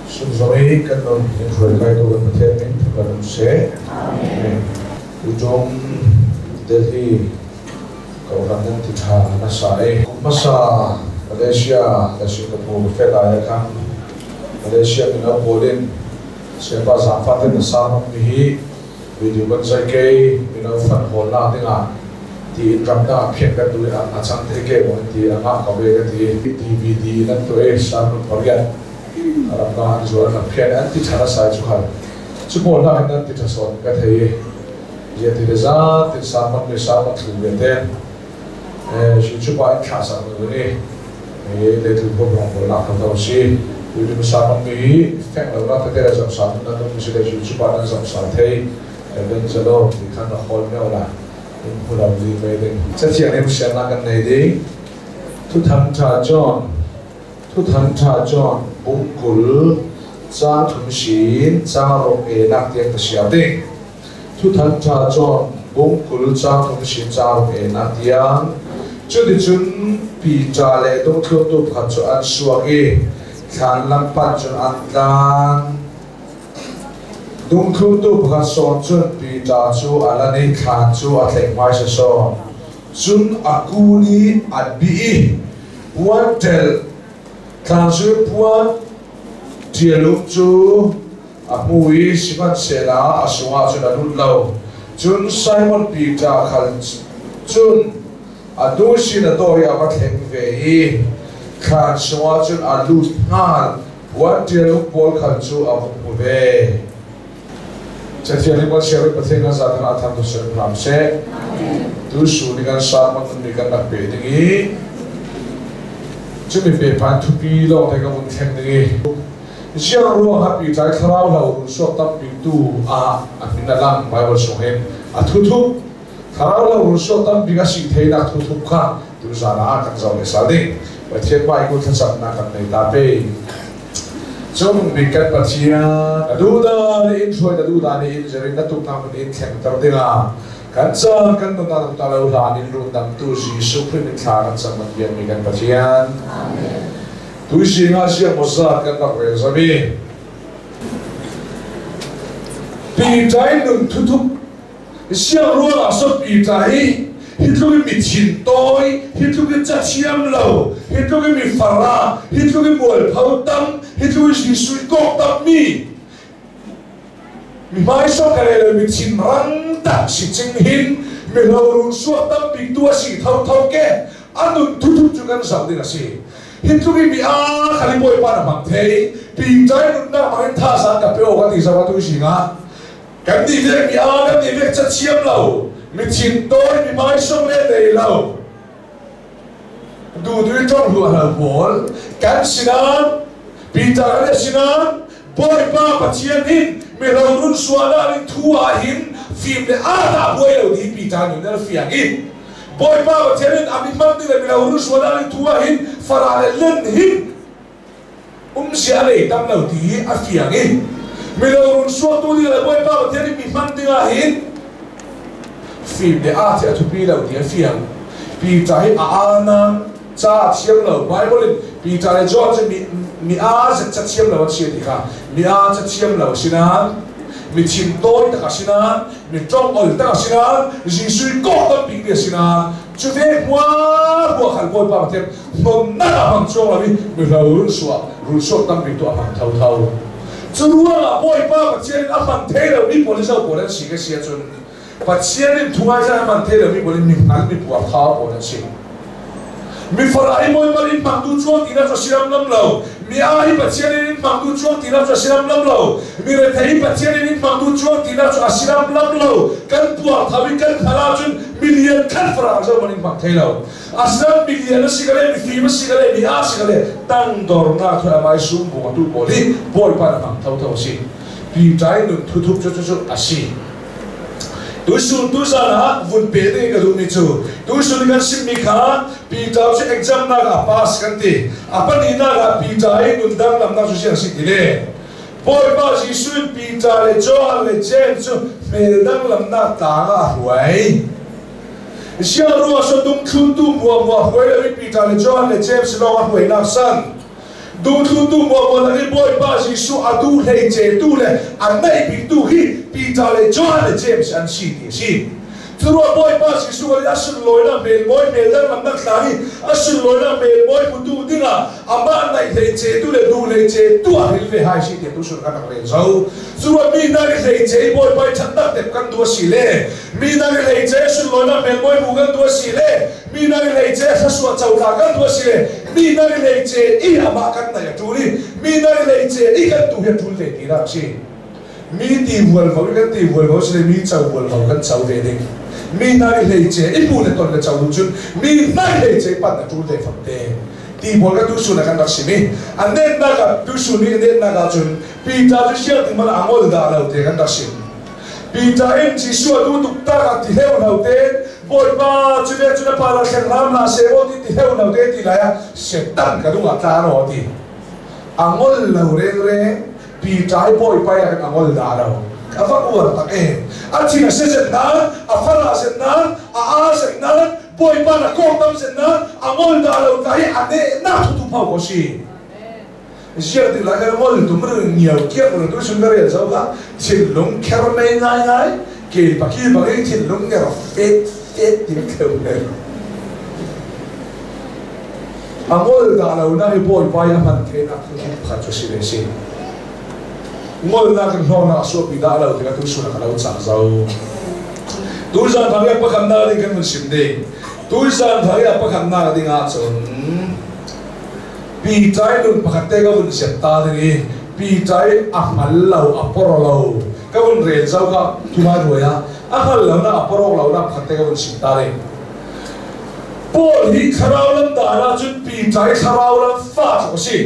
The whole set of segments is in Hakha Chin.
Sungzong i kan nun in hruai kai tu kan Pathian min thangṭhat um seh. Amen. Tuṭum Delhi kohhran nan ti ṭha nasa i kum hmasa Malaysia le Singapore fet ai khan Malaysia mino pawl in Sayapa zaangfah ten na sang mi hi video kan zai kei mino fan hawlnak dingah tiin ramdang ah phiat kan duh i a cang thei ke maw ti a ngah ko ve ka ti. DVD nan tuah i sermon pariat ramdang an zuar an phiat an ti ṭhan a sai cu hal cu pawl hna hin nan ti ṭha sawn ka thei i zia ti le zan tin sermon mi sermon thlu ve te cu pa in thla sang nu ni leitu phun rong pawl nak tho si tu sermon mi feng lo na tete le zam sa nan um si le cu pa nan zam sa thei Evangelo ti khan na hol meo la in phulam li ve ding. Cathiang nih siannak kan nei ding. Thuthang ṭha John, Thuthang ṭha John bung 20 caang thum sin caang ruk e nak tiang ka siar ding. Thuthang ṭha John bung 20 caang thum sin caang ruk e nak tiang. Cuticun Peter le dungthluntu pakhat cu an suak i thlan lam pan cun an tlan. Dungthluntu pakhat sawn cun Peter cu a lan i thlan cu a thleng hmaisa sawn. Cun a kun i a bih i puan ṭel thlan cu puan ṭialum cu a hmu i sihmanhsehlaw a sungah cun a lut lo. Cun Simon Peter khal cun a tu sin a taw i a va thleng ve i thlan sungah cun a lut hngal. Puan ṭial pawl khal cu a vung hmu ve. Cathiang nih Pathian Pathian kan zaten ah tham tu ser hram seh. Tu su ni kan sermon ni kan rak pe ding i cumi pe phan thupi lawng te ka vun thleng ding i ziang ruang ha pi tlai thlarau lo run suak tam bik tu ah a min a lang Bible sung hin a thuthup thlarau lo run suak tam bik a si theinak thuthup kha Tuzaan ah kan zoh le sal ding Pathian pa i thlacamnak kan nei ta pe. Cung bik kan Pathian a duhdan in hruai na duhdan in zerin na tuknak in thlengter dingah kan caan kan nunnak ta lo hlan in rundamtu Jesuh Khrih min thla kan cam kan biakmi kan Pathian. Tu zing ah siang maw zat kan rak rel zami. Pi nun thuthup Siang ruangah sawpi ṭa hi hi tluk in mi thin tawi, hi tluk in cathiam lo, hi tluk in mi fara, hi tluk in mualpho tam, hi tluk in Jesuh i kawk tammi mi hmaisong ka le mi thin rang tak si cing hin mi hlorun suak tam bik tu a si thotho ke a nun thuthup cu kan zoh ding a si. Hi tluk in mi a khali bawipa na hmang thei pi ṭai nunnak hmang in thazaang ka pe awk a ti zong atu zingah Kan nih vek mi aa kan nih vek cathiam lo, mi thin tawi, mi hmaisong le nei lo, dudu i ṭong hluah lo pawl kan sinah Peter kan sinah Bawipa Pathian hin milo run sualah in thu ah hin fim le aa dah buai lo ti Peter nun a fiang i Bawipa Pathian in a mi hman ding le milo run sualah in thu ah hin fara le len hin umzia a nei tam lo ti hi a fiang i milo run suaktu ding le Bawipa Pathian nih mi hman dingah hin fim le aa cu a thupi lo ti a fiang. Peter hi a aanang ca a thiam lo. Bible in Peter le John cu mi mi aa zet ca thiam lo an si ti kha mi aa ca thiam lo si nain mi thin tawi tak a si nain mi ṭong ol tak a si nain Jesuh i kawk tam bik mi a si nain cu ve hmua hmua khal Bawipa Pathian hnonnak a hmang cuang lo i mihlo rulsuah rulsuak tampi tu a hmang thotho. Cu ruangah Bawipa Pathian in a hman thei lomi pawl hi zo pawl an si ka si ahcun Pathian in thu ngai a hman thei lomi pawl hi mi hngal mi puarthau pawl an si. Mifara hi Bawipa nih hmangtu chuang ti na cu siam lam lo. Mi aa hi Pathian in hmangtu chuang ti na cu siam lam lo. Mi rethei hi Pathian in hmangtu chuang ti na cu a siam lam lo. Kan puarthau i kan hngal ahcun milian khat farang zo man in hmang thei lo. Asinain milian a si ka le mifim a si ka le mi aa si ka le tangdornak cu amai sum bung atu pawl hi Bawipa na hmang thotho a si. Pi ṭai nun thuthup cu cu a si. Tuisun tuzan ah vun pe ding ka duhmi cu tuisun kan simmi kha Peter cu exam nak ah pass kan ti. A pahnihnak ah Peter i nun danglamnak cu siang si ti le Bawipa Jesuh in Peter le Johan le James cu hmel danglamnak tlang ah a hruai. Siangruah sodung thluntu muamua hruai lo i Peter le Johan le James lawng a hruainak san. Dungthluntu muamual lak i Bawipa Jesuh a duh hleice tu le a naih bik tu hi Peter le Johan le James an si ti a si. Curuah Bawipa Jesuh kan i a sunlawinak hmelmawi hmel danglamnak hlan i a sunlawinak hmelmawi hmutu dingah amah naih hleice tu le duh hleice tu ah hril ve hai si tiah tusun kan rak rel zo. Curuah mi hna i hleice i Bawipa i ṭhatnak tep kan duh a si le mi hna i hleice sunlawinak hmelmawi hmu kan duh a si le mi hna i hleice thluachuah cotla kan duh a si le mi hna i hleice i amah kan naih a ṭul i mi hna i hleice i kan tu hi a ṭul ve tinak a si. Mi ti vualvo i kan ti vualvo si le mi co vualvo kan co ve ding. Mi hna i hleice i hmu le ton le co duh cun mi hna i hleice pan a ṭul ve fam te. Ti pawl kan tusun ah kan rak sim i a netnak ah tusun i a netnak ah cun Peter cu siang ding man a ngol dah lo te kan rak sim. Peter in Jesuh a duh tuk tak ah ti hleu lo tein Bawipa cu ve cu na pa la thleng hram hlah seh aw ti ti hleu lo te ti lai ah Satan ka dung ah tla ro ti. A ngol lo rengreng Peter i bawipa ah kan a ngol dah lo. A va uar tak e. A thin a si zet nan, a far a zet nan, a a zet nan, bawipa na kawk tam zet nan, a ngol dah lo ta hi a ne na thu tu phau ko si. Ziar ti lai kan ngol tum ru ngiau kiak ru tu sun ka rel zo ka thinlung kher mei ngai ngai ke paki bang thinlung nger fet fet tin kheu le. A ngol dah lo na hi bawipa i a hman thenak cu pakhat cu si ve si. Ngolnak in hlawknak a suahpi dah lo tikah tusun a ka lo cang zo. Tuzan thang i a pakhatnak ding kan vun sim ding. Tuzan thang i a pakhatnak ding ahcun Peter nun pakhat te ka vun siap ta ding i Peter a hngal lo a por lo ka vun rel zau ka thuma ruai ah a hngal lo na a porok lo na pakhat te ka vun sim ta ding. Paul hi thlarau lam dan ahcun Peter hi thlarau lam fa tluk a si.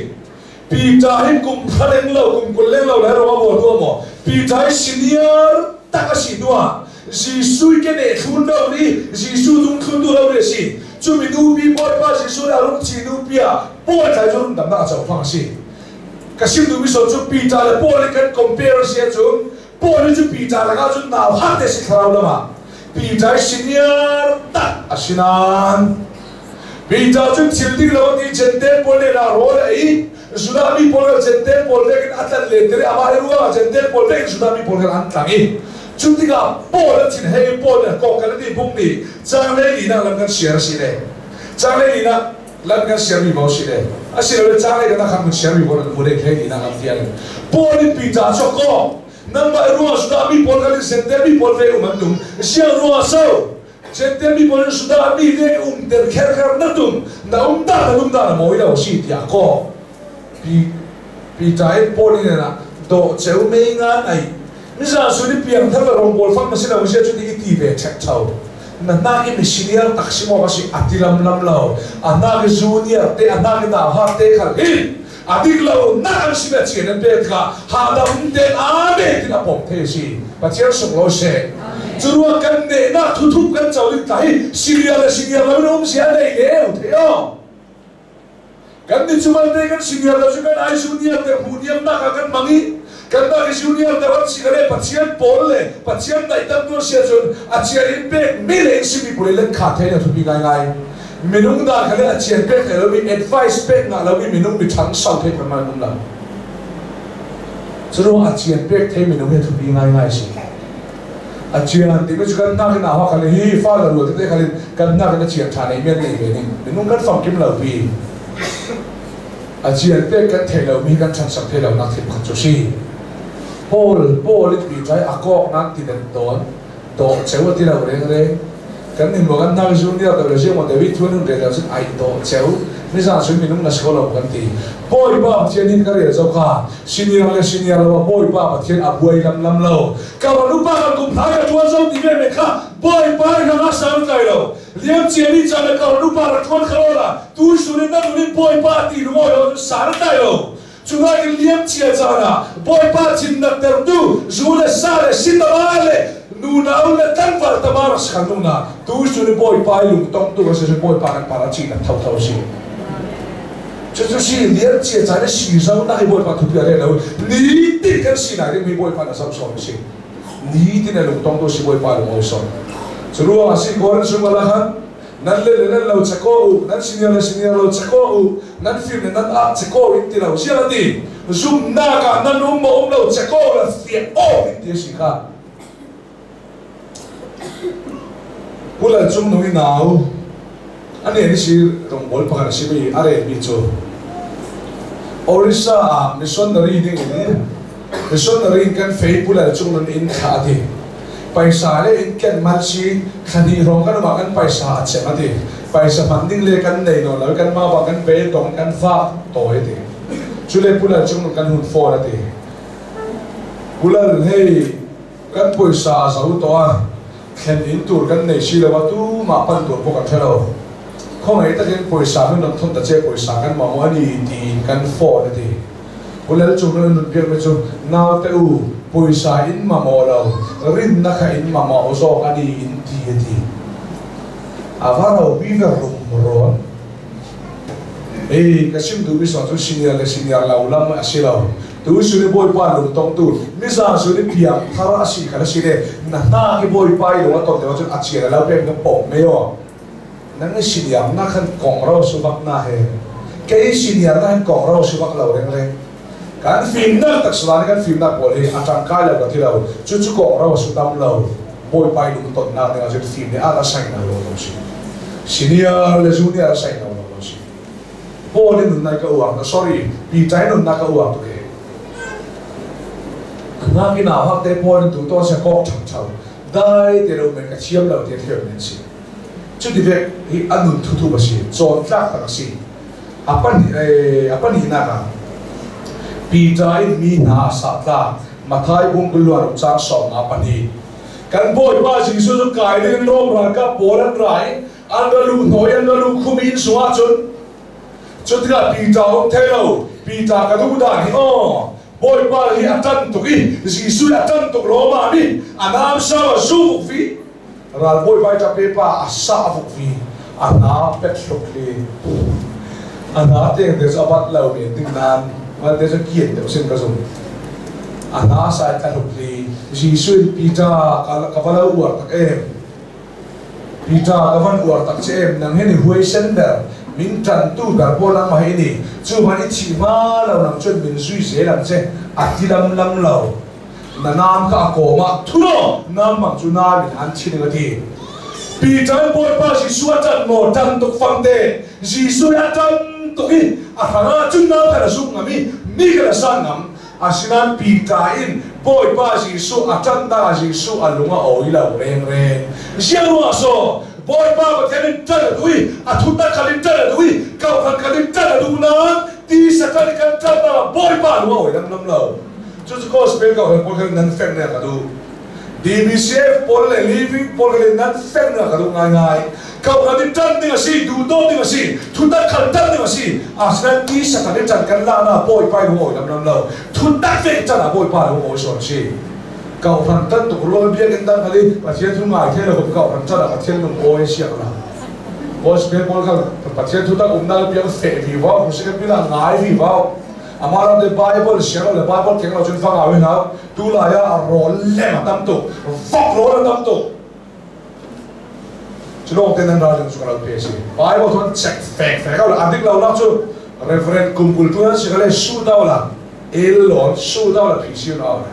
Peter hi kum thla leng lo, kum 20 leng lo le rom a bual hnu maw? Peter hi senior tak a si hnu ah Jesuh ke ne thlun lo ri, Jesuh dung thlun tu lo ri a si. Cu mi nupi Bawipa Jesuh le a rung ci nupi ah Paul tlai cu rundamnak a cohlang a si. Ka sim duhmi sawn cu Peter le Paul hi kan compare si ahcun Paul hi cu Peter lakah cun nau hat te si thlarau lam ah Peter hi senior tak a si nain Peter cu thil ding lo ti Jentail pawl nih rawl a ei Judah mi pawl kha Jentail pawl vekin a tlan len tir i amah hi ruangah Jentail pawl vekin Judah mi pawl kha an tlang i cu tikah Paul an thin hei i Paul nih kok kan ti bung nih canglei linak lam kan share a si le canglei linak lam kan share mi bo si le asilole canglei kan khan kan share mi bo nan mu le hlei linak lam tiang Paul nih Peter cu kok nangmah ruang Judah mi pawl kan in Jentail mi pawl ve um an tum siang ruang so Jentail mi pawl in Judah mi ve um ter kher kher na tum na um da na um da na mawi lo si tiah ko pi Peter in Paul in na do cheu mei ngan ai miza su ni piang thar la rong bol fang ma si lo sia chu ti ti ve chek chau na na i mi senior tak si mo ka si ati lam lam lo ana ki junior te ana ki na ha te khal hi a dik lo nak an si le chian an pek kha hahdam ten amen tin a pom the si Pathian sung lo se cu ruang kan ne na thuthup kan co ding ta hi senior le senior lo in um si a nei le u the o kan ni chu mal te kan senior lo chu kan ai junior te hu niam nak ah kan mang i kan nak i junior te wan si ka le Pathian pawl le Pathian dai tam tu sia cun a chian in pek mi le in simi pule len kha the na thupi ngai ngai Minung dah kha le a chian pek hlei lomi advice pek ngah lomi minung mi ṭhang sau thei phan man um lo. Curuang a chian pek thei minung hi thupi ngaingai si. A chian timi cu kan nak in ahwa khal hi fa la ruat te khalin kan nak in a chian ṭha nei men nei ve ning minung kan famkim lo pi. A chian pek kan thei lomi kan ṭhansak thei lo nak thil pakhat cu si. Paul Paul in pi ṭai a kawk nan ti den tawn dawh ceu a ti lo rengreng kan nin kan nak junior to le siang David thun hun rel cun ai dawh ceu nizan sun minung na si lo kan ti Bawipa Pathian hin ka rel zo kha senior le senior lo Bawipa Pathian a buai lam lam lo ka rupa kan kum thai ka tuan zo ti ve me kha Bawipa ka nga sang kai lo liam chia ni chan ka rupa ra tuan khalo la tu surin na nunin Bawipa ti lu lo sa tai lo Cungah in liamcia caan ah Bawipa thinnak tertu zu le sa le sitama le nunau le tlangval tama rak si nu na tu cu ni Bawipa i lungtong tu a si Bawipa kan para chi kan tho tho si cucu si liamcia caan i si zo nak i Bawipa thupi a re lo ni tin kan si lai ding mi Bawipa na zoh sawm si ni tin a lungtong tu si Bawipa lung oi sawm cu ruang ah si Korin sung ala khan Nan le le nan lo che ko u, nan senior le senior lo che ko u, nan fim le nan ah che ko in ti lo siang a ti. Zumhnak ah nan um maw um lo che ko la fiah awk in ti a si kha. Pulal cung nung i nau a nen i si rawngbawl pakhat a simi a relmi cu Orissa ah missionary ding in missionary in kan fei pulal cung nun in thla a ti. Paisa le in ken man si thla hnih hrawng kan um ah kan paisa a chem a ti. Paisa hman ding le kan nei nawn lo i kanmah bang kan pe dong kan fak tawi a ti. Cule pulal cung nun kan hun fawn a ti. Pulal hei kan puaisa a zo tawh a, thlen in tur kan nei si lo a, tumah pan tur pawh kan hre lo. Khawngaih takin puaisa nun rak thun ta che, puaisa kan mamawh a ni tiin kan phone a ti. Pu Lal Cung nih a nun piakmi cu naute u, puaisa in mamawh lo, rinna kha in mamawh zawk a ni in ti a ti. A va ropi ve rumrawn. Ei, ka chim duhmi sawng cu senior le senior lo lam a si lo. Tu cu ni Bawipa lungtongtu mizan cu ni piang thar a si kha na si le na hna khi Bawipa i lung a ton deuh ahcun a cian a lo peng ka pom mei aw. Nang i senior na khan kong ro su bak na he. Kei senior na hin kong ro su bak lo reng reng. Kan fimnak tak sala kan fimnak pawl hi a tangkai lo ka ti lo. Cu cu kong ro su tam lo. Bawipa i lungtonnak ding ahcun fim nih a ra sai na lo lo si. Senior le junior a sai lo lo si. Paul in nunnak ka uang na sorry Peter in nunnak ka uang tu ke. Ngak in hak te Paul in tu to se kok chang chau dai te lo men ka chiam lo te thiam men si. Cu ti vek hi anun thu thu ba si cawn tlak tak si. Apan apan hi na ka Peter in mi hna sa tla Mathai bung kuluar chang som nga pani kan Bawipa Jesuh cu kai ding Rom ralkap pawl an ra i an ra luh hnawh i an ra luh khum i inn sungah cun cu tikah Peter um thei lo. Peter ka duh dan hi aw Bawipa hi a ṭan tuk i Jesuh a ṭan tuk lawmah mi a naam sau a zu vuk vi ral bawipa i ṭape pa a sah vuk vi a hna pet hluk li a hna teng te cu a bat lo men ding nan van te cu kian deuh sin ka zum a hna sai tla hluk li Jesuh in Peter ka va lo uar tak em Peter ka van uar tak che em nang hi ni huaisen ber min ṭantu ber pawl ang ma hi ni cu van i thi ma lo nang cun min zui zel ang che a ti lam lam lo na naam kha a kawm ah thulo nam bang cu naam in an thin a ti Peter Bawipa Jesuh a ṭan maw ṭan tuk fang te Jesuh a ṭan tuk i a hrang ah cun nam kha na zumh ngam i mi kha na san ngam. Asinain Peter in Bawipa Jesuh a ṭanh ah Jesuh a lung a awi lo rengreng. Ziah ruah so Bawipa Pathian in ṭan a duh i a thutnak khal in ṭan a duh i kauhkhat khal in ṭan a duh nain ti Satan i kan ṭan ah Bawipa lung a awi lamlam lo. Cucu gospel kauhkhat pawl khan nan feng ne ka duh. DBCF pawl le Living pawl kha nan feng na ka duh ngaingai. Kauhkhat i ṭan ding a si, duhdawt ding a si, thutak khal ṭan ding a si. Asinain ti Satan i ṭan kan la na Bawipa i lung awi lamlam lo. Thutak ve ṭan ah Bawipa lung awi sawn a si. Kauhran ṭan tuk ruang biakinn dang khal i Pathian thu ngai thei lo kauhran ṭan ah Pathian lung awi siak la. Gospel pawl kha Pathian thutak umnak piang feh vi vau, music pila ngai vi vau. Amah ram te Bible siang lo le Bible keng lo cun fangau in hau. Tu lai ah rawl lem a tam tuk, vok rawl a tam tuk. Cu lawng te nan ralring cu ka lo pe si. Bible thon check fek fek lo a dik lo nak cu Reverend kumkul tu nan si ka le su dau la el lawn su dau la phi siu na la.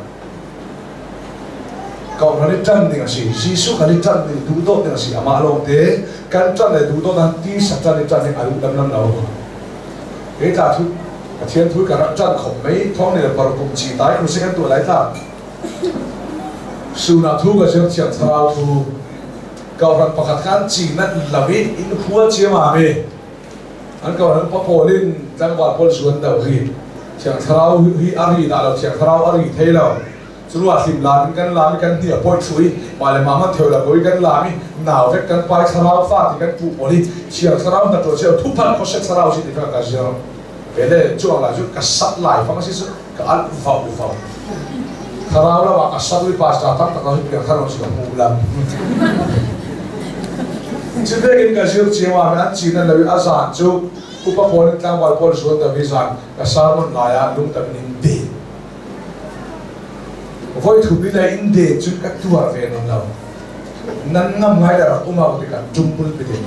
Kau kan i ṭan ding a si. Jesuh kan i ṭan ding duhdawt ding a si. Amah lawng te kan ṭan le duhdawt an ti sa ṭan i ṭan ding a duh lam lam lo. Kei tla thu Pathian thu ka rak ṭan khom mei thong ne par kum chi tai khu se kan tuah lai tla. Suna thu ka zir thiang thlarau thu kauhran pakhat khan chi nat lawin in hual chiam a mi an kauhran papawl in tlangval pawl zuan do hi thiang thlarau hi a ri dah lo thiang thlarau a ri thei lo Curuah hlim lam in kan lam i kan hni a pawih thlu i mah le mah hmanh theu lo ko i kan lam i nau vek kan pai thlarau fa ti kan puh pawl hi thiang thlarau hna ṭuan cio thuphan khuaset thlarau si ti kha ka zir ve le cuang lai cu ka sat lai fang a si cu ka alh vau vau thlarau lam ah ka sat ui pastor tam tak lo hi piang thar si ka hmu lam cu vekin ka zir cio ah an cin an lo i a zan cu upa pawl in tlangval pawl zuan da vi zan ka sermon lai ah lungtam in de Voithum in a inn de cun ka tuar ve nawn lo. Nan ngam ngai le rak um au tikah ṭumpul pitin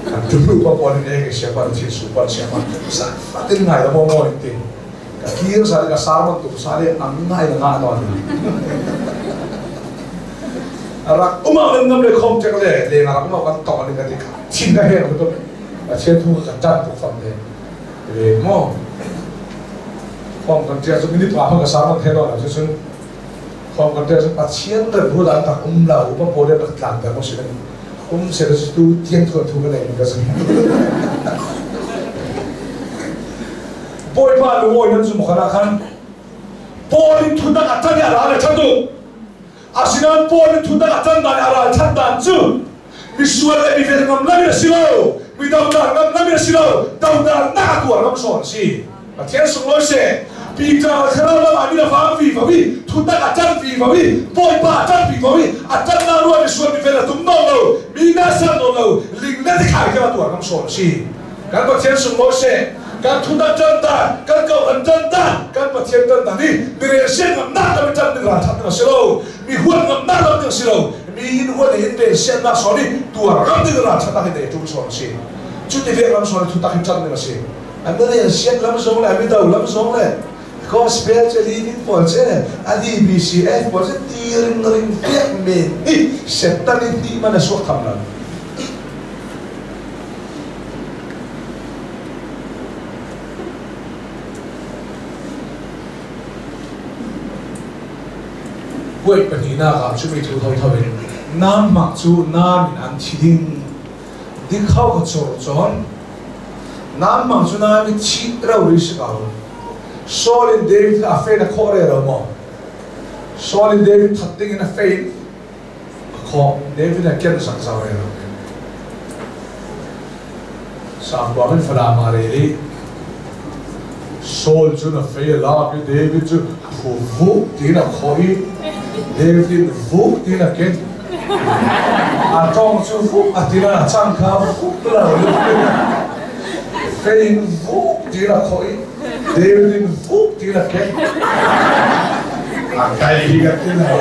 kan ṭumlu pa pawl in eng sia pa thil su pa sia ma sa fatin ngai la mo mo in ti ka kir sa ka sarman tuk sa le ang ngai la nga non rak um au nan ngam le khom tek le le nga rak um au kan tong ni ka ti thin ka he ko to a chen thu ka chan tuk fam le le mo khom kan tia chu minute pa ka sarman the no la chu chun Thawng kan ṭial cu Pathian le bu dah tak um lo upa pawl rak tlangter maw si um se tu tiang thuan thu ka nei ka si. Bawipa lungawi nan zum khan ah khan Paul in thutak a tan i a ral a ṭhat u. Asinain Paul in thutak a tan dan i a ral ṭhat dan cu misual le mifel ngam lo a si lo, mi dodal ngam lo a si lo, dodal nak a tuar ngam sawn a si. Pathian sunglawi seh. Peter thlarau lam ah mi a vang vi vo i thutak a ṭan vi vo i Bawipa a ṭan vi vo i a ṭannak ruah misual mifel a tum nawn lo, mi na ser nawn lo, ling le tikhai kha a tuar ngam sawn a si. Kan Pathian sunglawi seh. Kan thutak ṭan dan, kan kohan ṭan dan, kan Pathian ṭan dan hi mirel sian ngamnak lam i ṭan ding ralṭhat ding a si lo, mi huat ngamnak lam ding a si lo, mi in huat in vel siannak sawn i tuar ram ding ralṭhatnak hi dei ṭum sawn a si. Cuti vek lam sawn i thutak hi ṭan ding a si. A mirel sian lam zong le a mido lam zong le gospel cu living pawl cu a DBCF pawl cu ti ring ring piak men hi setan in ti man a suak tham lo. Puai pahnihnak ah cumi thu thotho in nam mak cu nam in an thi ding dikhau ka cor cawn nam mang cu nam i thi ro ri si ko. Saul in David a fe na khawh re ro maw? Saul in David that ding in a fe a khawh. David a ken sak zau re ro. Sangkuang in Falam ah rel i Saul cu na fei a lak i David cu phu vuk tiin a khawh i David in vuk tiin a ken. A tong cu vuk a ti a cang kha vuk lo fei in vuk tiin a khawh i David in vuk tiin a ken. A kai hi ka ti lo.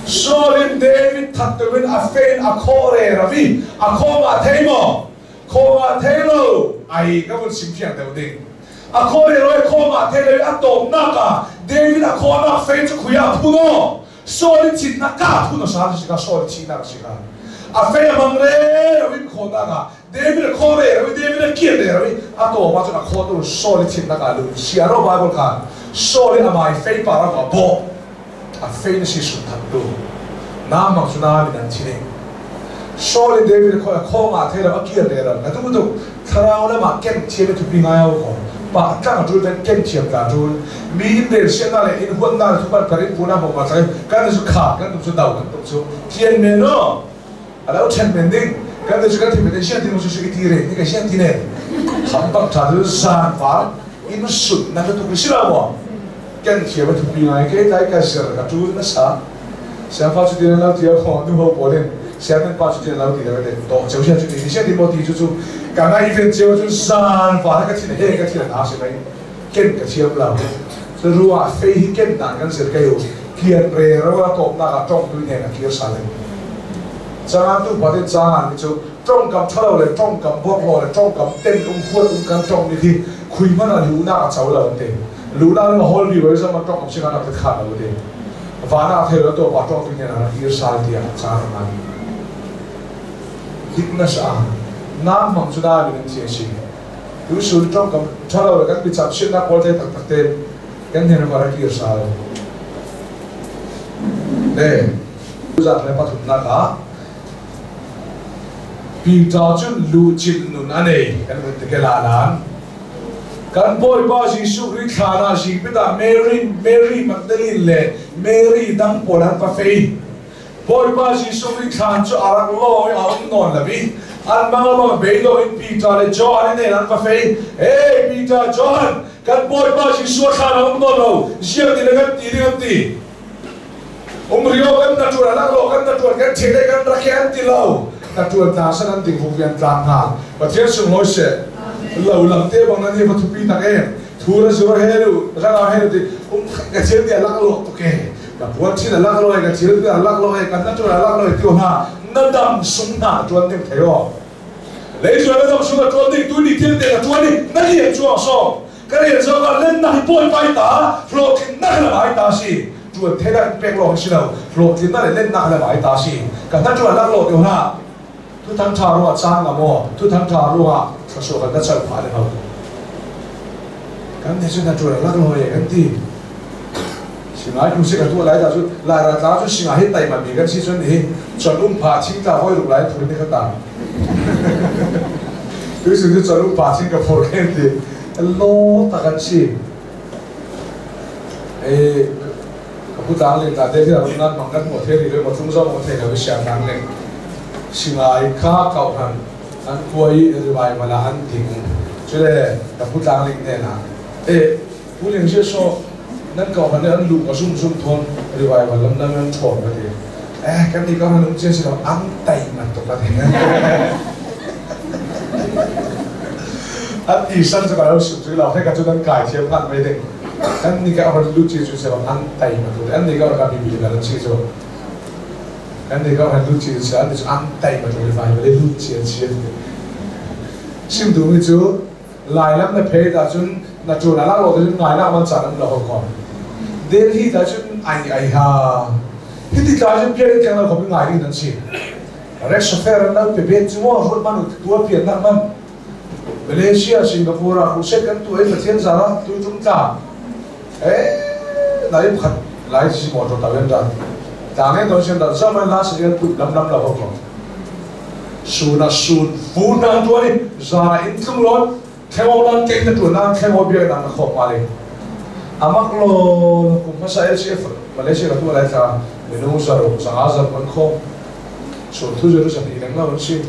Saul in David that in a fein a khawh re ravi a khawng ah thei maw khawng ah thei lo ai ka vun sim fiang deuh ding a khawh re roi khawng ah thei lo a tawmnak ah David a khawhnak fein cu khui ah phun aw Saul in chinnak ka phun sa si ka Saul chinak si ka a fei a mang re rawin khawhnak ah David a khawh re rawi David a kian re rawi a tawm ah cun a khawh tu Saul i chinnak ah lu sia ro Bible khan Saul i amai fei par a bawh a fei na si sun thattu namang cu na min an thining Saul in David kho kho nga the lo a kir le ram na tu tu thlarau lam ah ken thiam thu pi ngai au ko pa tlang tul ten ken thiam ta tul mi in rel sian na le in huan na thu par karin puna mo ma sai kan su kha kan tu su dau kan tu su thian me no alo then men ding kan tu su kan thi men sian ti mu su ki ti re ni ka sian ti ne kham bak tha tu san fa in sut na tu si la mo Kan thiam a thupi ngai ke tlai ka ser ka ṭul nasa. Siangfa cu tin lo ti a kho nu ho pawl in sianginn pa cu tin lo ti le to cheu sia cu ti sia ti mo ti cu cu ka ngai ven cheu cu zan fa ka thin he ka thin a si mai ken ka thiam lo cu ruah fei hi ken dan kan ser kai u kian re ro a top na ka tong tu ne na kir sa le changan tu pa tin changan ni cu tong kam thalo le tong kam bok lo le tong kam ten um huat um kan tong ni khi khui man a lu na a chau lo te Luna na hol bi wai zama tong am singa nak kha lo de vana the lo to pa tong tu na ir sal tia char na dik na sa nam mang chu da min thi si tu sun tong kam thalo kan bi chap shin na pol te tak tak te kan hen ma ra kir sal le za le pathum na ka Peter chun lu chin nun anei kan mun te ke la nan Kan Bawipa Jesuh Khrih thlan ah zingpit ah Mary, Mary Magdalene le Mary dang pawl an va fei. Bawipa Jesuh Khrih thlan cu a rak law i a um nawn lo i an mang a bang beidawh in Peter le Johan in an va fei. Hey Peter, Johan, kan Bawipa Jesuh a thlan a um nawn lo, ziang ti le kan ti ding an ti. Um rio kan na ṭuan, a law kan na ṭuan, kan ṭhe kan rak an ti lo. Na ṭuan ta san an ding huk rian tlang hna. Pathian sunglawi seh. Lo lam te bang nan hi va thupi tak em. Thu na zura he lu, ranga he lu ti um ka thiam ti a lak lo tuk e. Ka puan chin a lak lo e, ka thil a lak lo e, kan na ṭuan a lak lo e ti hna na dam sung hna ṭuan ding thei aw. Lei cuan na dam sung a ṭuan ding tu ni thil te ka ṭuan i na lian chuang so ka rian zo ka len na hi pawi pai ta hlawhtlin na la mai ta si ṭuan thei na pek lo si lo hlawhtlin na le len na la mai ta si ka na ṭuan lak lo ti hna tu thang ṭha ruah cang nga maw tu thang ṭha ruah thluachuah kan na chal phah le hau kan ni cu na ṭuan lak lo e kan ti Singai tu si ka tu lai da cu lai ra tla cu singa hi taima mi kan si cun hi chon um pha ching tla hoi ruk lai phur ni kha ta tu sin cu chon um pha ching ka phur khen ti lo ta kan si e ka pu tang le ta te hi ram nan mang kan mo the ri le mo chung zo mo the ka sia tang le singai kha kau han an kuai revival an ding chule ka pu tlang ling ne na e Pu Ling Zia so nan ko han an lu ka zum zum thon revival lam nan an ṭhawn ka ti. Eh kan ni ko han um cia si lo an tai man tuk ka ti. An ti san cu ka lo sum cu lo he ka cu nan kai thiam ngat mai ding. Kan ni ka ron lu chi cu se an tai man tuk an ni ka ka bi bi na chi cu. Kan ni ka ron lu chi cu an ni cu an tai man tuk revival le lu chi an chi. Sim du mi cu Lailam na phet ahcun na ṭuan a lak lo cun ngai nak man caan an la ho ko. Delhi ta cun ai ai ha. Hiti tla cun pian tiang lo khomi ngai ding nan si. Rek sofer an lo pe bet cu mo ruat man tua pian nak man. Malaysia, Singapore ah crusade kan tu ai Pathian zara tu tum tla. Eh lai khat lai si mo to ta ven da. Tlang en don sian da zaman la si pu lam lam lo ho ko. Sun a sun fu na tuan i za in tlung lawn thleng nan ke na tuan nan thleng bia nan khop ma le amak lo kum hmasa LCF Malaysia ka tu lai thla minung zaruk zanga zar man kho sun thu jeru sa ti leng lo an si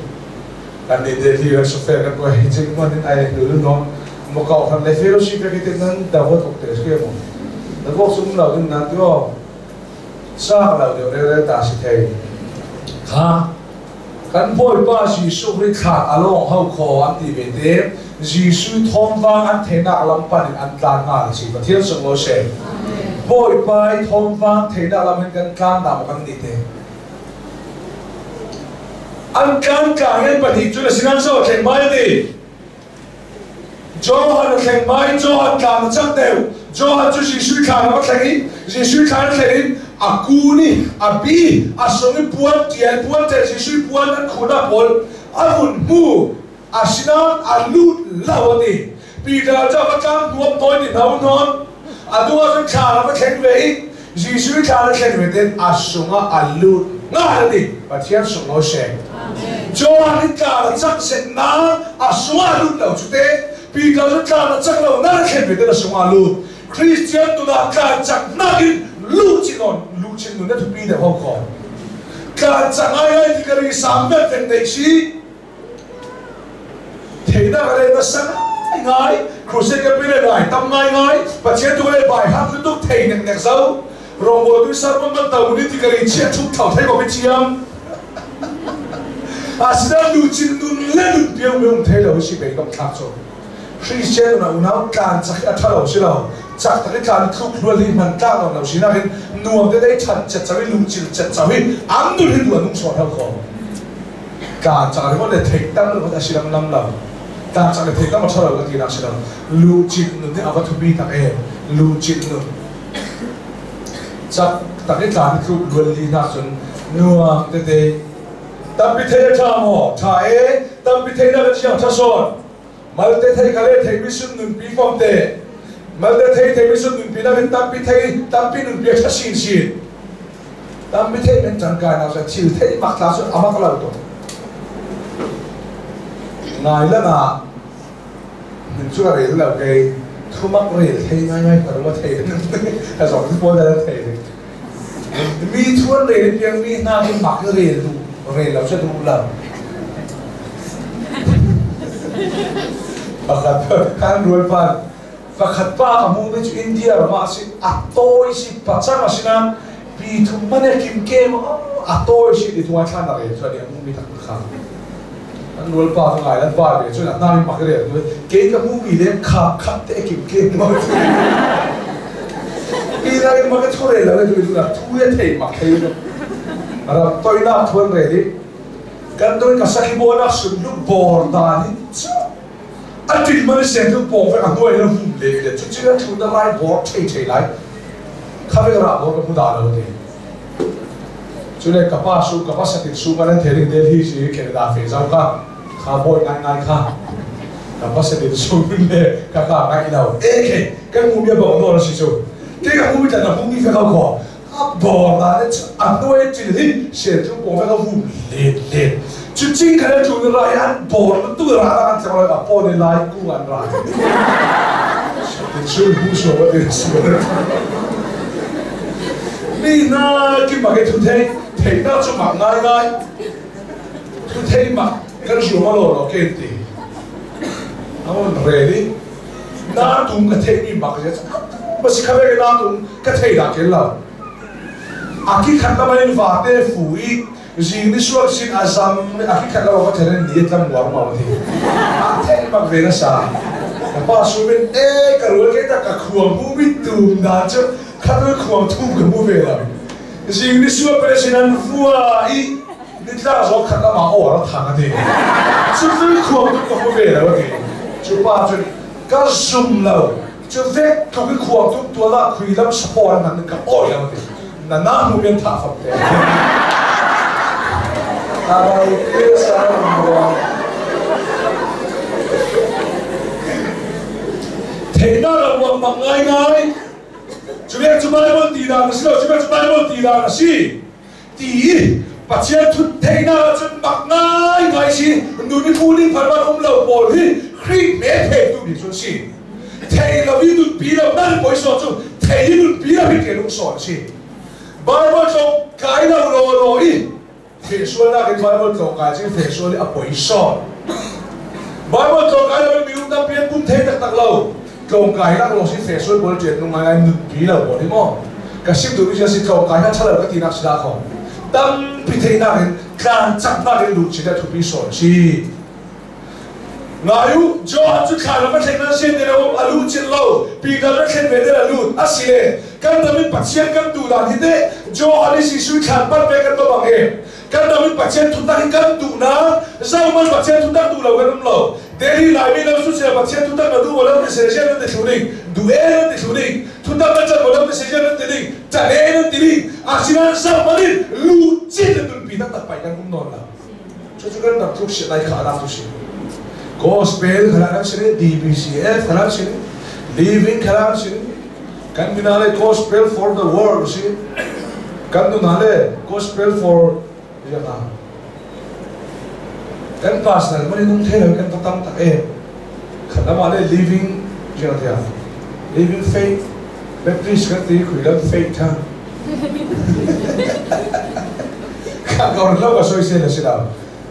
kan ni de thi rak sofer kan ko hi ching man in ai lu no mo ka khan le fellowship ka te nan da ho tok te ske mo da bo sum lo din nan ti o sang lo deuh rere ta si thei kha kan Bawipa Jesuh Khrih thla a lawng ho kho an ti ve te Jesuh thawngvang an thenak lam pan in an tlan nga si Pathian sung lo she Bawipa i thawngvang thenak lam in kan tlan na kan ni te an tlan tlang in pahnih cu na sinan so thleng mai ti Johan a thleng mai Johan tlan a cak deuh Johan cu Jesuh thlan a va thleng i Jesuh thlan a thlen in a kun i a bi a sung i puan ṭial puan ṭe Jesuh puan an khun ah pawl a vun hmu asinain a lut lo a ti Peter cu a va tlang nuam tawi ti hna nawn a tu ahcun thlan a va thleng ve i Jesuh thlan a thlen ve ten a sung ah a lut ngai a ti Pathian sung lo she Johan hi tlan a cak set na a sung ah lut lo cu te Peter cu tlan a cak lo na thlen ve ten a sung ah lut Christian tunah tlan cak nakin lu chin on lu chin nun na thupi de ho ko tlan cak ai ai ti kari sam vet vet nei si Theinak le nasa ngaingai, crusade ka pile ngai, tam ngaingai, Pathian tu le bai hak tu tuk thei nek nek zo. Rongbawl tu sermon man tau ni ti kari chia chuk thau thei ko mi chiam. Asina nu chin nun le nun piang meung thei lo si bei kam thlak cho. Christian na unau tlan chak a thalo si lo. Chak tak i tlan thluk hlual hi man tlang lo lo si na hin nuam te dei chan chet chawi lu chil chet chawi am nu hin du anung so thau ko. Tlangcang ringawt le theih tam ringawt a si lamlam lo. Tlangcang le theih tam a ṭha lo ka tinak si lo. Luchin nun hi a va thupi tak em. Luchin nun. Cak tak i tlan i tluk luan li hna cun nuam tete. Tampi thei a ṭha maw? Ṭha e. Tampi thei na ka thiang ṭha sawn. Malte thei kha le thei mi sun nunpi fom te. Malte thei thei mi sun nunpi nakin tampi thei tampi nunpi a ṭha sinsin. Tampi thei men ṭangkai nak cu thil thei mak tla cu a mak lo tuk. Ngai lan ah min cu ka rel lo kei thumak rel thei ngai ngai ka rua thei ka zong ti pawl da thei ding. Mi thuan rel piang mi hna hi mak rel du rel lo se du lo. Pakhat kan rual pan pakhat pa ka hmu mi cu India ram ah si a tawi si pacang a si na pi thum man e kim kem a tawi si ti thunga thlan nak e chuan a hmu mi tak kha an rual pa ka ngai lan pa ve chuan a na mi mak re tu ke ka hmu mi le kha khat te kim kem mo. Pi la in ma ka thu re lo le tu na thu le thei mak thei lo. Ram toi na thuan re di. Kan doi ka sakhi bo na sun lu bor da ni chu. A tin man sen lu pong ve a hnuai na hum le le chu chu na thu na lai bor thei thei lai. Kha ve ra bor ka mu da lo te. Chu le kapa su kapa satin su ka nan thering Delhi si Canada fe zau ka kha boy ngai ngai kha kapa satin su le ka ka ngai lo e ke kan mu bia bong no si chu ke ka mu ta na mu mi fe ka ko a bor na le a nuai chin hi se chu bo ka hu le le chu ching kha le chu ra yan bor tu ra ra kan chang la po ne lai ku an ra satin su hu so ba te su mi na ki ma ke thu thei thei na chu mak ngai ngai thu thei mak kan su ma lo lo ken ti amon re ni na tum ka thei mi mak je ba si kha ve na tum ka thei da ken lo aki khat la mai va te fu i jing ni suak sin azam aki khat la ba theren ni tlam war ma thi a thei mak ve na sa pa su min e ka ru ke ta ka khuang mu mi tum na chu khat lu khuang thum ka mu ve la jing ni suak pe sin an vua i ni tla zo khat la ma o ra thang a ti chu lu khuang tu ka mu ve la ti chu pa chu ka zum lo chu vek ka ki khuang tu tu la khui lam support nan ka oi la ti na na mu bien tha phap te arai ke sa mo thei na la wang mak ngai ngai chu be chu Bible ti da na si lo chu be chu Bible ti da na si ti Pathian thu thei na chu mak ngai ngai si nu ni pu ni phan ban um lo bol hi khri me the tu ni chu si thei lo vi nun pi lo nan poi so chu thei nun pi lo hi ke lung so si Bible chong kai lo lo lo i the sual na ke Bible chong kai chi the sual a poi so Bible chong kai lo mi um tam pian pum thei tak tak lo tlong kai nak lo si the sual bol chen nung ngai nun pi lo bo ni mo ka sim tu mi si tlong kai na chala ka ti nak sida kho tam pi thei na in tlan chak na in lu chi da thu pi so si ngayu John chu thla la thlen na sin de lo alu chin lo pi da la thlen ve de alu asile kan da min Pathian kan tu dan hi te John ani si su thlan pat ve kan ba bang e kan da min Pathian thu tak hi kan tu na zau man Pathian thu tak tu lo kan um lo Delhi lai mi lo su se Pathian thu tak na du lo te se je na te thu ding du e na te thu ding thu tak na chan lo te se je na te ding chan e na te ding asina zau manin lu chin na tun pi tak tak pai kan um non la chu chu kan dam thuk se lai kha na tu si gospel khalang sini DBCF khalang sini living khalang sini kan minale gospel for the world si kan nunale gospel for yana kan pastor mani nung thelo kan patam tak e khatama le living jana living faith Baptist kan ti khuilam faith tha ka gaur lo ka soi se la sila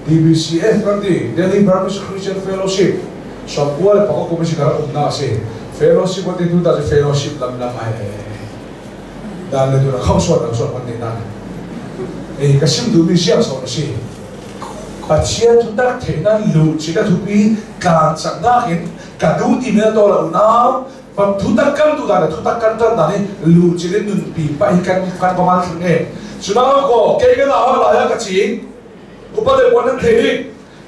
DBCF kan ti Delhi Burmese Christian Fellowship so kwal pa ko komisi kara umna se fellowship ko ti tu ta fellowship lam lam ai dan le tu na khau so dang so pan ni na e ka sim du mi siang so si Pathian thu tak the na lu chi ka thu pi kan sak na hin ka du ti me to la na pa thu tak kan tu da thu tak kan tan da ni lu chi le nun pi pa hi kan kan pa man thing e chu na ko ke ke na ha la ya ka chi upa le pon nan the ni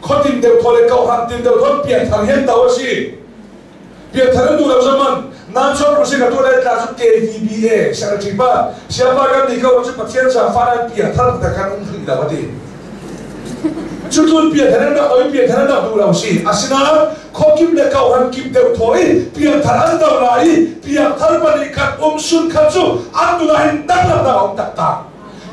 khotin deu thole kau han tin deu thon pian thang hen taw si pian thang du lo zaman nan chon ko si ka tu le tla chu KVBA sa chi pa sia pa kan ni ko chu Pathian sa fa na pian thang ta kan um thri la wa ti chu tun pian thang na oi pian thang na du lo si asina kho kim le kau han kim deu thoi pian thang an daw lai pian thang pa ni khat sun khat chu an du la hin tak la da om tak tak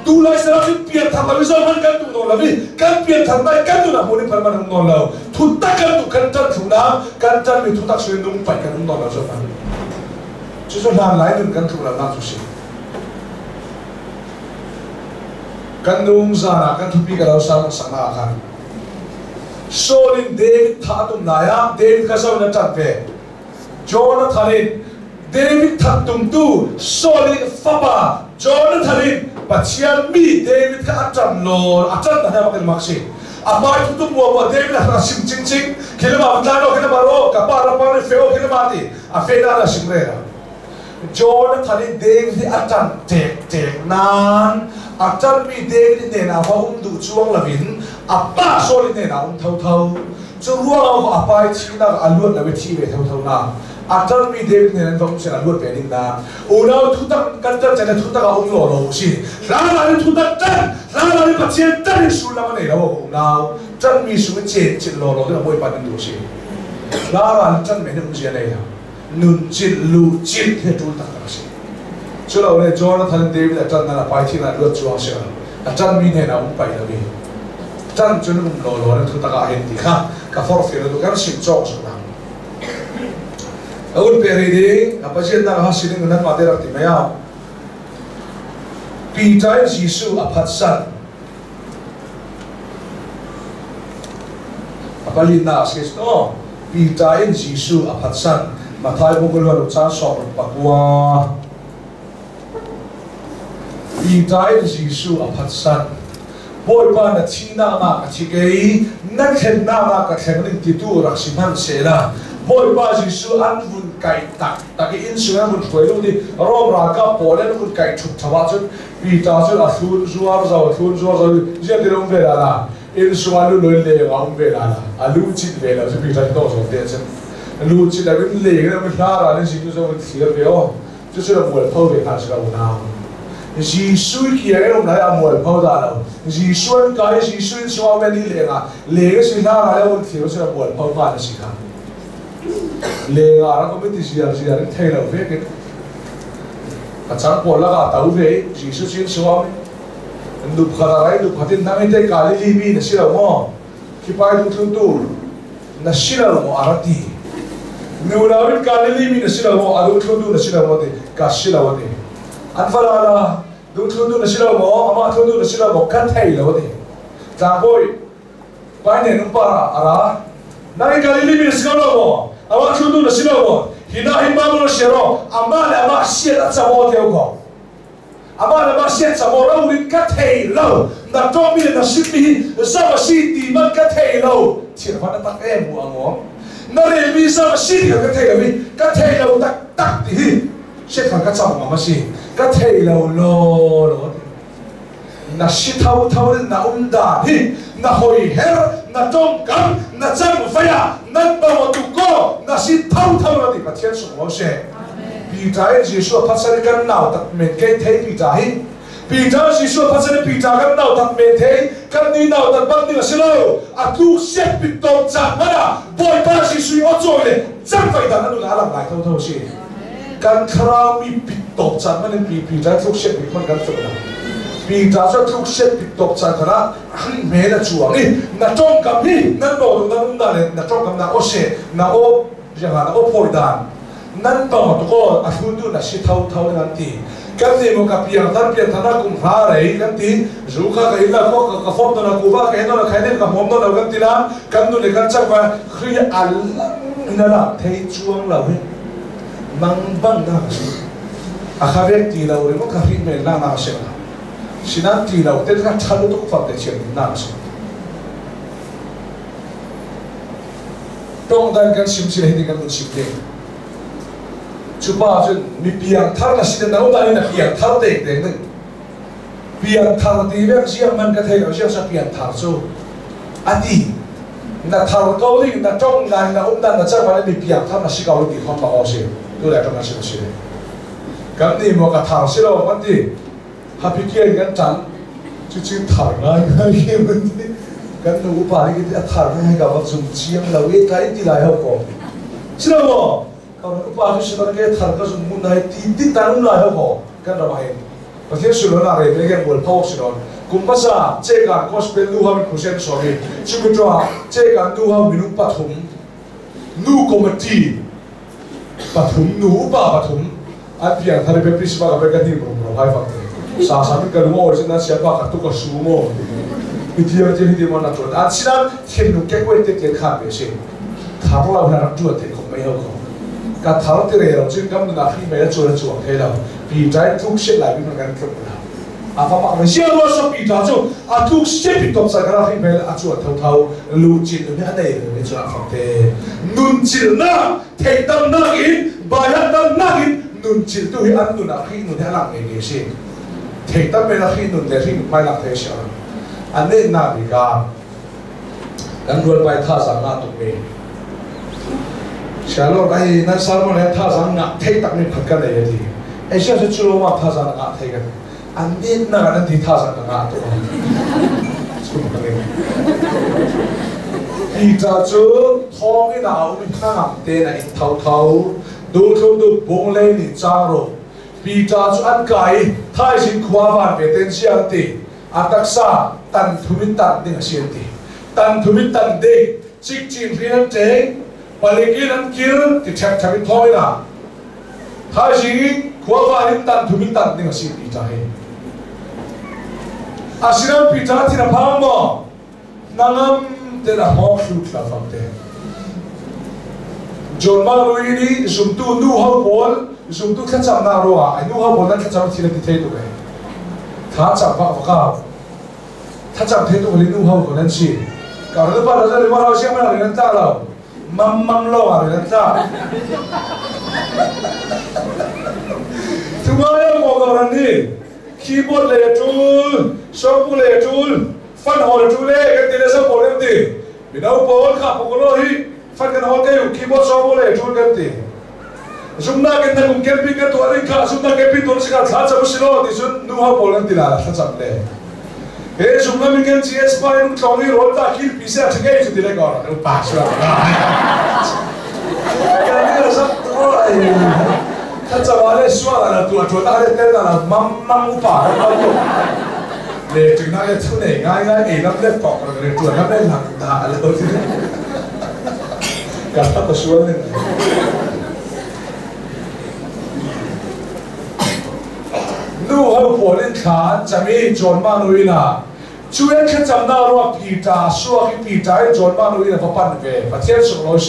tu lai sa chu pian thang la zo man kan tu no la vi kan pian thang mai kan tu na mu ni phar man no lo thu tak kan tu kan tan thu na kan tan mi thu tak su nung pai kan no la zo man chu zo lan lai nun kan thu la na chu si kan nung za na kan thu pi ka lo sa sa na khan Solin David tha tum na ya David ka so na chat ve Jonathan David tha tum tu Solin fapa Jonathan Pathian mi David ka achan lo achan ta na mak si amai tu tu mo David na sim ching ching khilama tla no khilama ro ka pa ra pa ni feo khilama ti a fe na na sim re na Jonathan in David hi a ṭan ṭekṭek nain a ṭanmi David hnenah va um duh cuang loin a pa Saul hnenah um thotho. Cu ruangah a pa i thihnak a luat lo i thi ve thotho na. A ṭanmi David hnen an va um sin a luat ve ding na. Unau thutak kan ṭan chan thutak ah um law law si. Hlan ah thutak ṭan, hlan ah Pathian ṭan in sullam a nei lo unau. Ṭanmi sung in cen cin law law ding Bawipa nin duh si. Hlan ah ṭan men um zia nei lo. Nun cin lu cin hi ṭul taktak a si. Culo le Jonathan David a ṭan nan a pai thin ah luat cuang si lo. A ṭanmi hnen ah um pai lo i ṭan cun um law law nan thutak ah hin ti kha ka forhfial tu kan sim cawk suk na. A un pe ri ding a Pathian nak ha sining nan mah te rak ti mai ah Peter in Jesuh a phat san A palinnak a si no. Peter in Jesuh a phatsan. Matthai bu kul caan 69. Peter in Jesuh a phatsan. Bawipa na thihnak ah ka thi kei, na thlennak ah ka thleng ning titu rak si hmanhsehla Bawipa Jesuh an vun kai tak tak i inn sung an vun hruai lu di Rom ralkap pawl an vun kai ṭhup ṭhap ahcun Peter cu a thlun zuar zo thlun zuar zo ziah ti um ve la la inn sung lu loi leng a um ve la la a lu cit ve lo cu Peter to zo te cun lu cit lo in leng in um hla ra ni Jesuh zo in thlir ve o cu cu la mual pho ve kha si lo nau Jesuh kiang in um lai a mual pho da lo Jesuh an kai Jesuh in sung men ni leng ah leng si hla ra le un thlir cu la mual pho ka na si kha leng ah rak um ti ziar ziar in thei lo ve ke A cang pawl lakah to ve i Jesuh cu in suam i nupkhat a rai nupkhat in nang hi tei Galilee mi na si lo maw? Hi pai dungthluntu na si lo maw? A ra ti. Nu lo in Galilee mi na si lo maw? A dungthluntu na si lo maw? Ti ka si lo a ti. An va la la dungthluntu na si lo maw? Amah thluntu na si lo maw? Ka thei lo a ti. Tlangbawi pai nen um para a ra. Nang hi Galilee mi na si ko lo maw? Amah thluntu na si lo maw? Hi na hin Babylon si ro amah le amah siat a camo teo ko. Amah le amah siat camo ro rin ka thei lo. Na tawmi le na simmi hi zam a si ti man ka thei lo. Thil van a tak e mu angom. Na relmi zam a si ti ka thei lo i ka thei lo tak tak ti hi siat ka cam ngam a si. Ka thei lo lo lo ti. Na si thotho in na um dan hi na hoiher na tongkam na cang vaya nan bawa tu ko na si thotho na ti Pathian sung lo she Peter in Jesuh phatsari kan nau tak men ke thei Peter hi Peter Jesuh phatsari Peter kan nau tak men thei kan ni nau tak bang ding a si lo a tluk siat pit tom caan mana Bawipa Jesuh o chawi le cang vai dan anu la lang lai tho tho si kan thlarau mi pit tawp caan man in pi Peter tluk siat bik man kan tluk na Peter cu tluk siat pit tawp caan khan ah Khrih hme na chuang i na tongkam hi nan bo nan um dan le na tongkam na o se na o rianga na o phoi dan nan tong tu ko a thlun tu na si tho tho nan ti kan ni mo ka piang thar piang thar na kum hra rei kan ti zu kha ka in la ko ka fom to na ku ba ka hen na khai ne ka mom no kan ti la kan nu le kan chak ba Khrih al na la thei chuang lo hi mang bang na a kha vek ti lo ri mo ka hri mel na na se la sinan ti lo te ka thalu tuk fam te chiam na se tong dan kan sim si hi kan sim te chupa chun mi piang thar na sin na udan na piang thar te te ne piang thar ti vek siang man ka thei lo siang sa piang thar chu ati na thar ko ding na tong dan na um dan na char ma mi piang thar na si ko ti khom ba o si tu le tong na si si kan ni mo ka thar si lo kan ti happy kian kan chan chu chu thar ngai ngai ke mun ti kan nu upa ni ki a thar ngai ka ba zum chiang lo e kai ti lai ho ko si lo mo ka upa chu si ke thar ka zum mun nai ti ti tan um lai ho ko kan ra mai Pathian sulon a re ve gen bol phawk sinon kumpasa che kan gospel nu ha mi khusen sorry chumi tra che kan nu ha minung pathum nu committee pathum nu upa pathum an piang thar pe prisma ka pe ka ni rum ro hai fak sa sa mi ka lu o sin na sia pa ka tu ka su mo mi thiam ti hi mon na chuan an sinan thin nu ke koi te te kha pe si thar lo na rak chuan the khom mai ho ko ka thar ti re lo chin kam na khi mai chuan chuang thei lo pi trai tluk shit lai bi kan tluk la a fa pak sia lo so pi ta chu a tluk shit pi top sa ka khi mai a chuan thau thau lu chin ni a nei ni chuan fak te nun chil na thei tam nak in bayan tam nak in Nun cil tu hi an nun ah Khrih nun hi a lang ngei mi a si. Thei tam men ah Khrih nun le Khrih mithmai lang thei a si. An nehnak bik ah kan rualpai thazaang ngah tuk mi Shalom ai nan sermon he thazaang ngah thei tak mi phat ka nei a ti. Asia cu cu lo ma thazaang ngah thei kan an nehnak ah nan ti thazaang ka ngah tuk. Peter cu thawng in a um i hnangam te na in tho tho Dungthlum du bung le nih cang ro Peter cu an kai i thaizing khua van ve ten si an ti. A taksa tan thum in tan ding a si an ti. Tan thum in tan ding cikcin hrin an ṭeng palik in an kir ti ṭhekṭhek in thawi na thaizing khua van in tan thum in tan ding a si Peter hi. Asinain Peter thin a phang maw? Hnangam ten a hawk hlu thla fam te. John Marui nih zumtu nu ho pawl zumtu thlacamnak ruangah ai nu ho pawl nan thlacam thil an ti thei tuk e. Thla cam vak vakau. Thlacam thei tuk li nu ho ko nan si. Kar nu pa la le ma siang ma nan tla lo. Mam mam lo ah nan tla. Thumaya ko ko ran ni. Keyboard le tul, sawpu le tul, fan hawl tu le kan ti le zo pawl kan ti mino pawl kha pukolo hi fan kan hawl ke keyboard so le tu kan ti zumna kan na kum camping kan tuah ring kha zumna camping tuah si ka thla cham si lo ti cun nu ha pawl kan ti la thla cham le he zumna min kan GS pa in tlong i rol ta kil pi se thake chu ti le ko nu pa su kan ni la sak to ai thla cham le suwa la tu tu ta le tel na mam mam upa ka to เลจึงน่าจะทุเนง่ายง่ายเองรับเล็บปอกเลยตรวจรับได้หลังตาแล้วที่การตัดส่วนหนึ่งนูเขาปวดเล่นขาจะมีจนมานุยนะช่วยแค่จำหน้ารู้ว่าปีตาสัวที่ปีตาให้จนมานุยนะพปั้นเวประเทศสุโรเช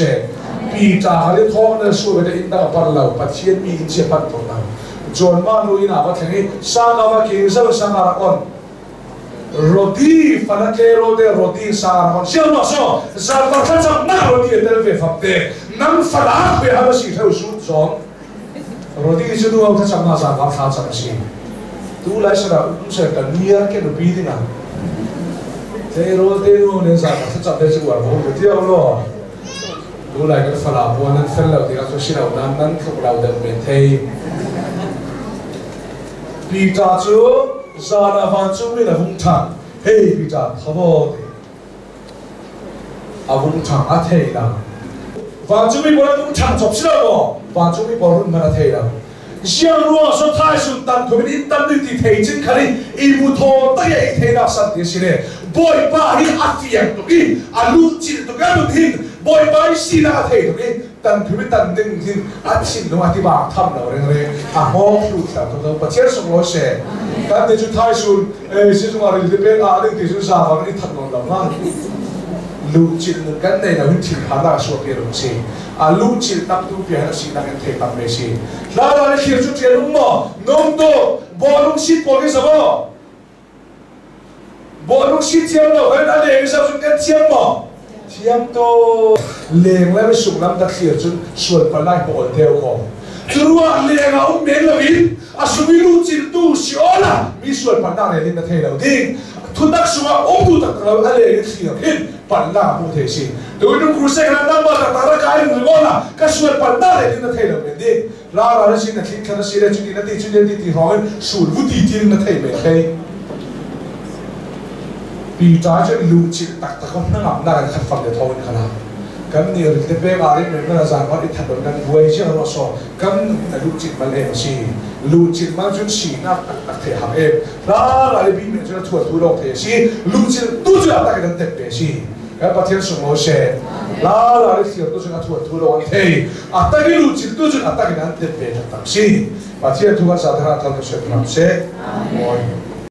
ปีตาเขาเรียกท้องเนี่ยสู้ไปได้อินตาปันเราประเทศมีอินเชียปันตัวเราจนมานุยนะว่าแค่นี้สร้างเอามากินสร้างสร้างอะไรอ่อน roti fanake rote roti sar hon sial ma so zar ba kha cham na roti tel ve fap te nang fala pe ha si theu su zon roti chu nu kha cham na zar ba kha cham si tu lai sa se ka nia ke no pi ding a te rote nu ne zar ba kha cham te chu war bo te tiao lo tu lai kan fala bo nan fel lo ti ka so si lo nan nan thuk lo de men thei Peter cu zan ah vancungmi in a vung ṭhang. Hey Peter, tho ti. A vung ṭhang a thei lo. Vancungmi pawl an vung ṭhang cop si lo maw? Vancungmi pawl run hmanh a thei lo. Ziang ruang so thai sun tan khum in inn tam ding ti thei cin khan i ibu thaw tak i ei theinak san ti a si le Bawipa hi a fiang tuk i a luhcilh tuk i a nun hin Bawipa i sinak a thei tuk i tan thum i tan ding hin a thinlung a tibang tham lo rengreng a hngawng hlu thlau tuk lo Pathian sunglawi she kan ti cu thaisun eh sizung ah ril pek ah ding ti cu zawang i that nawn lo ma luhcilh nun kan nei lo hin thinphan nak suah pi rung si a luhcilh tak tu pi han si nak in thei tam me si la la le thlir cu tial um maw nung tu bawlung sit pawl hi zabo Bawlung si thiam lo kan a leng zoh cun kan thiam maw? Thiam to. Leng le sung lam ta thlir cun sual pal lai pawl teo ko. Cu ruah leng ah um men lo in a sumi lu cil tu si ola mi sual pal na rel in na thei lo ding. Thutak sungah um tu tak lo a leng in thlir hin pal na mu thei si. Tu nung kruse kana namba ta ta ra kai mu la ka sual pal na rel in na thei lo men ding. La ra na si na thling thla na si le cuti na ti cuti na ti ti hrawng in sul vu ti tin na thei me thei Peter cu luhcilh taktak ko hnangam nak in khat fam le tho in khala kan nih rit le pek ari men mana zan hot i that kan buai cia ro so kan na luhcilh mal em si luhcilh mal cun sinak taktak thei hak em la la le bi men cu na thuat thu lawng thei si luhcilh tu cu tak in an tet pe si kan Pathian sung lo she la la le thlir tu cun a thuat thu lawng an thei a tak i luhcilh tu cun a tak in an tet ve taktak si Pathian thu kan sa thara thal ka suat ram se. Amen.